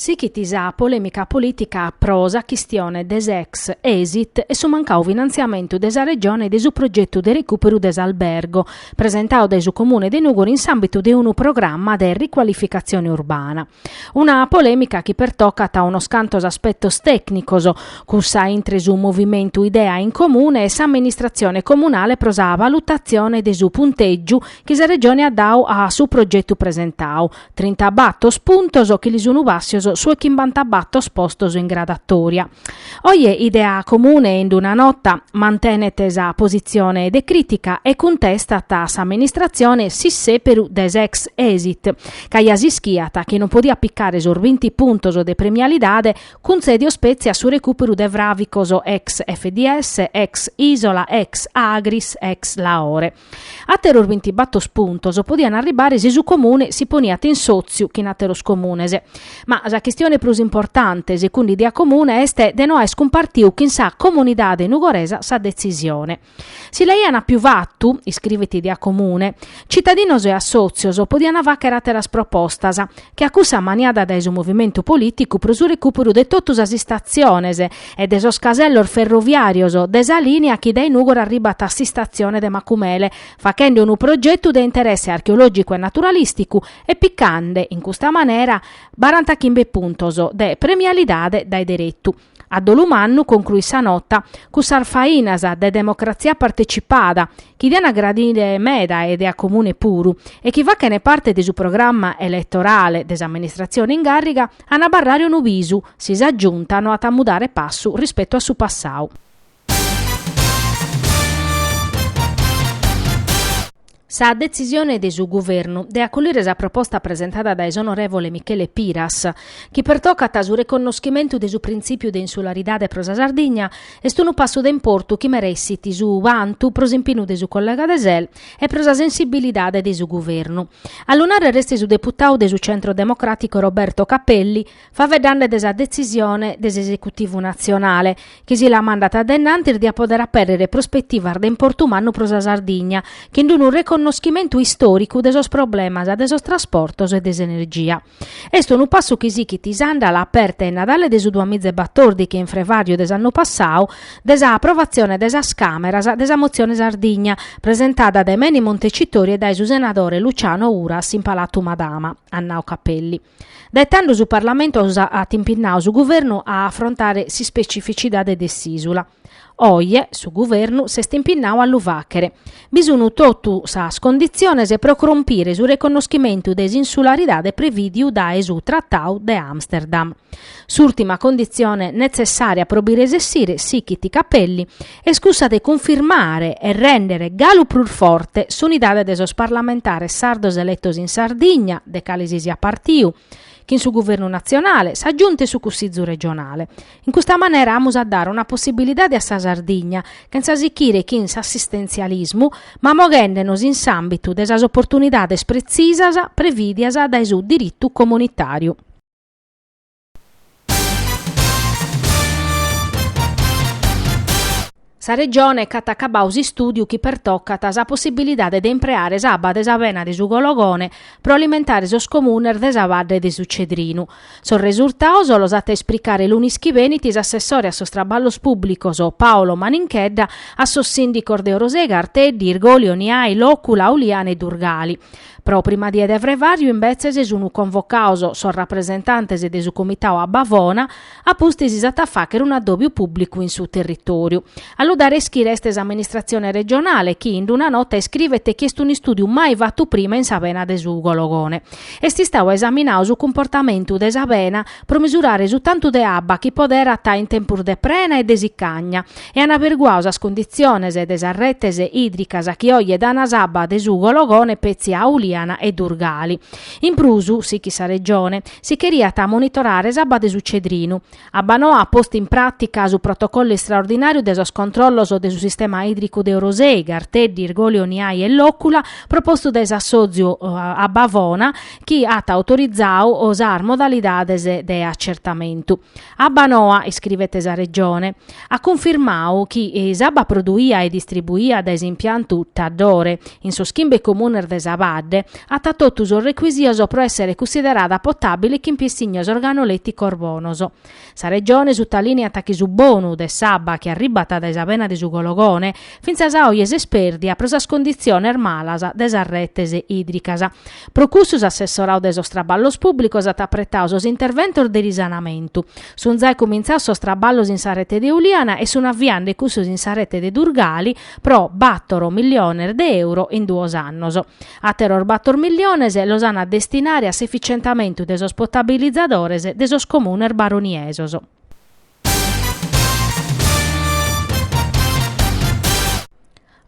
Sichit sa polèmica polìtica pro sa chistione de s'ex Esit e su mancadu finantziamentu de sa Regione de su progetu de recùperu de s'albergo, presentadu dae su Comune de Nùgoro in s'àmbitu de unu programma de ricualificatzione urbana. Una polèmica chi pertocat unos cantos aspetos tècnicos, cussa intre su movimentu Idea in Comune e s'amministratzione comunale pro sa valutatzione de su puntègiu chi sa Regione at dadu a su progetu presentadu, Trintabator puntos chi li sunu passios su 'e chimbantabator postos in gradatòria. Oje Idea Comune in una nota mantenet sa positzione de crìtica e cuntestat a s'amministratzione s'issèperu de s'ex Esit, ca ja s'ischiat chi non podiat picare sos binti puntos de premialidade cuntzèdios petzi a su recùperu de fràvicos ex FDS, ex Isola, ex Agris, ex Laore. Àteros bintibator puntos podiant arribare si su Comune si poniat in sòtziu chin àteros comunes. Ma sa chistione prus importante, segundu Idea Comune, est de no aer cumpartiu chin sa comunidade nugoresa sa detzisione. Si l'aian àpiu fatu, iscrivet Idea Comune, citadinos e assòtzios podiant fàghere àteras propostas, che a cussa ammaniada dae su movimentu polìticu pro su recùperu de totu sas istatziones e de sos casellos ferroviàrios de sa lìnia chi dae Nùgoro arribat a s'istatzione de Macumele, faghende unu progetu de interesse archeològicu e naturalìsticu e picande, in custa manera, barantachimbe puntos de premialidade dae deretu. A dolu mannu, concruit sa nota, cussas fainas de democratzia partecipada, chi dian agradire meda a Idea Comune puru e chi fachene parte de su programma eletorale de s'amministratzione in gàrriga, an a abarrare unu bisu, si sa Giunta no at a mudare passu rispetu a su passau. Sa detzisione de su Guvernu de acollire sa proposta presentada dae s'onorèvole Michele Piras, chi pertocat su reconnoschimentu de su printzìpiu de insularidade pro sa Sardigna, est unu passu de importu chi meressit su bantu pro s'impinnu de su collega de SEL e pro sa sensibilidade de su Guvernu. A lu nàrrere est su deputadu de su Centro Democràtico Roberto Capelli, Faeddende de sa detzisione de s'esecutivu natzionale, chi si la mandat a dae innantis diat pòdere apèrrere prospetivas de importu mannu pro sa Sardigna, chin unu reconnoschimentu istòricu de sos problemas de sos trasportos e de s'energia. Est unu passu chi sichit s'àndala aperta in Nadale de su duamiza e batòrdighi e in frevàriu de s'annu passadu de sa aprovatzione de sas Càmeras de sa motzione Sardigna, presentada dae mene in Montecitorio e dae su senadore Luciano Uras in Palatu Madama, at nau Capelli. Dae tando su Parlamentu at impinnadu su Guvernu a afrontare s'ispecificidade de s'ìsula. Oje su Guvernu s'est impinnadu a lu fàghere. Bi sunt totu sas conditziones pro crompire su reconnoschimentu de s'insularidade prevìdiu dae su Tratadu de Amsterdam. S'ùrtima conditzione netzessària pro bi resessire, sichit Capelli, est cussa de cunfirmare e rèndere galu prus forte s'unidade de sos parlamentares sardos eletos in Sardigna, de cale si siat partiu, chin su Guvernu natzionale, sa Giunta e su Cussizu regionale. In custa manera amus a dare una possibilidade a sa Sardigna, chentza sichire chin s'assistentzialismu, ma moghende-nos in s'àmbitu de sas oportunidades pretzisas prevìdias dae su diritu comunitàriu. Sa Regione ch'at acabadu s'istùdiu chi pertocat sa possibilidade de impreare s'abba de sa bena de su Gologone pro alimentare sos comunes de sa Badde de su Cedrinu. Sos resurtados los at a ispricare lunis chi benit s'assessore a sos traballos pùblicos Paolo Maninchedda a sos sìndicos de Orosei, Garteddi, Irgoli, Oniai, Lòcula, Uliana e Durgali. Pro prima die de frevàriu imbetzes sunt convocados sos rapresentantes de su Comitadu Abbavona, a pustis s'at a fàghere un'addòbiu pùblicu in su territòriu. A lu dare a ischire est s'amministratzione regionale chi in una nota iscrivet chi est un'istùdiu mai fatu prima in sa bena de su Gologone. Est istadu esaminadu su cumportamentu de sa bena pro misurare su tantu de abba chi poderat in tempus de prena e de sicagna e an averguadu sas conditziones de sas retes ìdricas chi oje dan s'abba de su Gologone petzi a Uliana e Durgali. In prus, sichit sa Regione, si cheriat monitorare s'abba de su Cedrinu. Abbanoa at postu in pràtica su protocollu istraordinàriu de sos controllos. controllos de su sistema ìdricu de Orosei, Garteddi, Irgoli, Oniai e Lòcula, propostu dae s'assòtziu Abbavona, chi at autorizadu sas modalidades de acertamentu. Abbanoa, iscrivet sa Regione, at cunfirmadu chi s'abba produida e distribuida dae s'impiantu Taddore in sos chimbe comunes de sa badde at totu sos recuisios pro èssere cunsiderada potàbile chin piessignos organoleticos bonos. Sa Regione sutalìniat chi su bonu de s'abba chi arribat dae sa bena de su Gologone fintzas a oje s'est pèrdia pro sas conditziones malas de sas retes ìdricas. Pro cussu s'assessoradu de sos traballos pùblicos at apretadu sos interventos de risanamentu. Sunt zai cumintzados sos traballos in sa rete de Uliana e sunt aviende cussos in sa rete de Durgali pro bàtoro milliones de euro in duos annos. Àteros bator milliones los an a destinare a s'eficientamentu de sos potabilizadores de sos comunes baroniesos.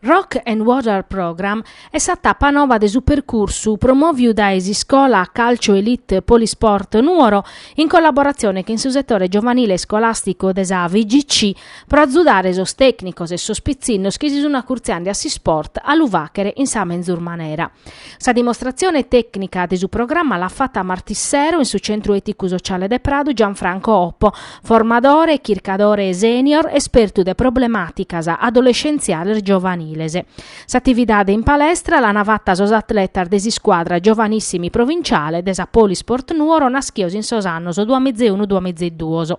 Rock and Water Program est sa tapa nova de su percursu promòviu dae s'iscola Calcio Elite Polisport Nuoro in collaboratzione chin su setore giovanile iscolàsticu de sa FIGC pro azudare sos tècnicos e sos pitzinnos chi si sun acurtziende a s'isport a lu fàghere in sa menzus manera. Sa dimostratzione tècnica de su programma l'at fata martis sero in su Centru Èticu Sociale de Pradu Gianfranco Oppo, formadore e chircadore senior espertu de problemàticas adolescentziales giovaniles. S'atividade in palestra l'ant fata sos atletas de s'iscuadra Giovanissimi provinciale de sa Polisport Nuoro naschidos in sos annos duamiza e unu duamiza e duos.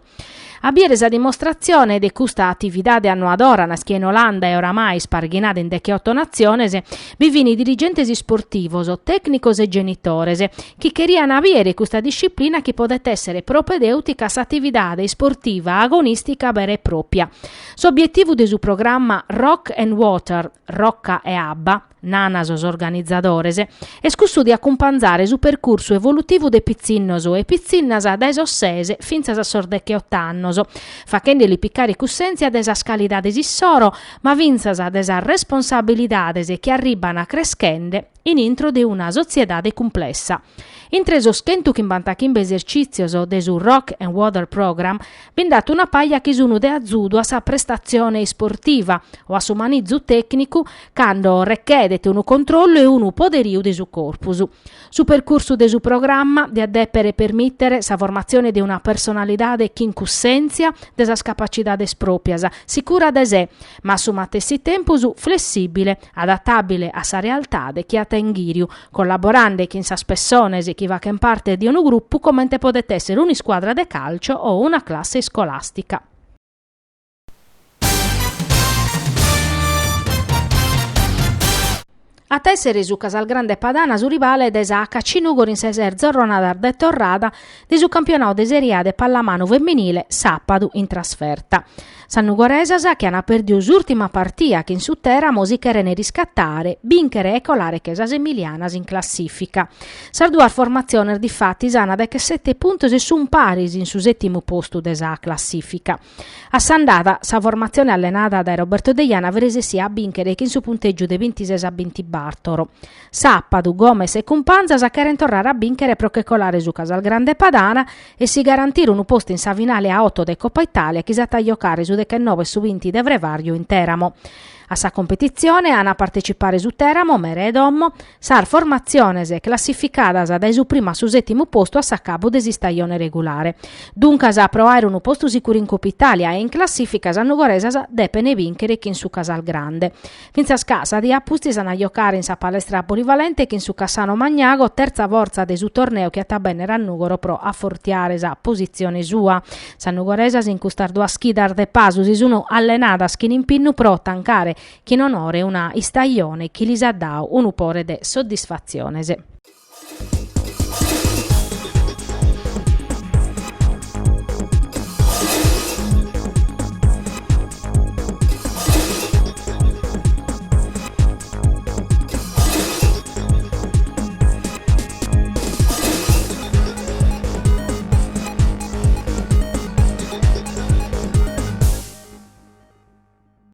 A bìere sa dimostratzione de custa atividade annoadora naschia in Olanda e oramai isparghinada in decheoto natziones, bi fin dirigentes isportivos, tècnicos e genitores, chi cherian bìere custa disciplina chi podet èssere propedèutica a s'atividade isportiva agonìstica bera e pròpia. S'obietivu de su programma Rock and Water, Rocca e Abba, Nana sos organizadores, est cussu de acumpanzare su percursu evolutivu de pitzinnos e pitzinnas dae sos ses fintzas a sos decheot'annos, fachende·li picare cussèntzia de sas calidades issoro, ma fintzas de sas responsabilidades chi arriban creschende in intro de una sotziedade cumplessa. Intre sos chentuchimbantachimbe esercìtzios de su Rock and Water Program bi nd'at una paja chi sun de azudu a sa prestatzione isportiva o a su manizu tècnicu cando rechedet unu controllu e unu poderiu de su corpus. Su percursu de su programma diat dèpere permìtere sa formatzione de una personalidade chin cussèntzia de sas capacidades pròpias, sicura de sé, ma a su matessi tempus flessìbile, adatàbile a sa realtade chi at a inghìriu, collaborende chin sas pessones chi fachent parte de unu grupu comente podet èssere un'iscuadra de calcio o una classe iscolàstica. At a èssere su Casalgrande Padana su rivale de sa HC Nùgoro in sas ses zorronadas de torrada de su campionadu de Serie A de pallamanu femminile sàpadu in trasferta. Sas nugoresas, chi ant pèrdidu s'ùrtima partia chin su Teramo, si cherent riscatare, bìnchere e colare che sas emilianas in classìfica. Sas duas formatziones difatis ant dechesete puntos e sunt paris in su sètimu postu de sa classìfica. A s'andada, sa formatzione allenada dae Roberto Deiana fit resessia a bìnchere chin su puntègiu de bintises a bintibàtoro. Sàpadu, Gomes e cumpanzas cherent torrare a bìnchere pro che colare su Casalgrande Padana e si garantire unu postu in sa finale a oto de Copa Italia chi s'at a giocare su dechenoe e su binti de frevàriu in Teramo. A sa competitzione an a partecipare su Teramo, mere 'e domo, sas formatziones classificadas dae su primu a su sètimu postu a s'acabu de s'istajone regulare. Duncas, pro àere unu postu sicuru in Copa Italia e in classìfica sas nugoresas depent bìnchere chin su Casalgrande. Fintzas ca sa die a pustis an a giocare in sa palestra polivalente chin su Cassano Magnago, tertza fortza de su torneu chi at a bènnere a Nùgoro pro afortiare sa positzione sua. Sas nugoresas in custas duas chidas de pasu si sun allenadas chin impinnu pro tancare chin onore una istajone chi lis at dadu unu pore de soddisfatziones.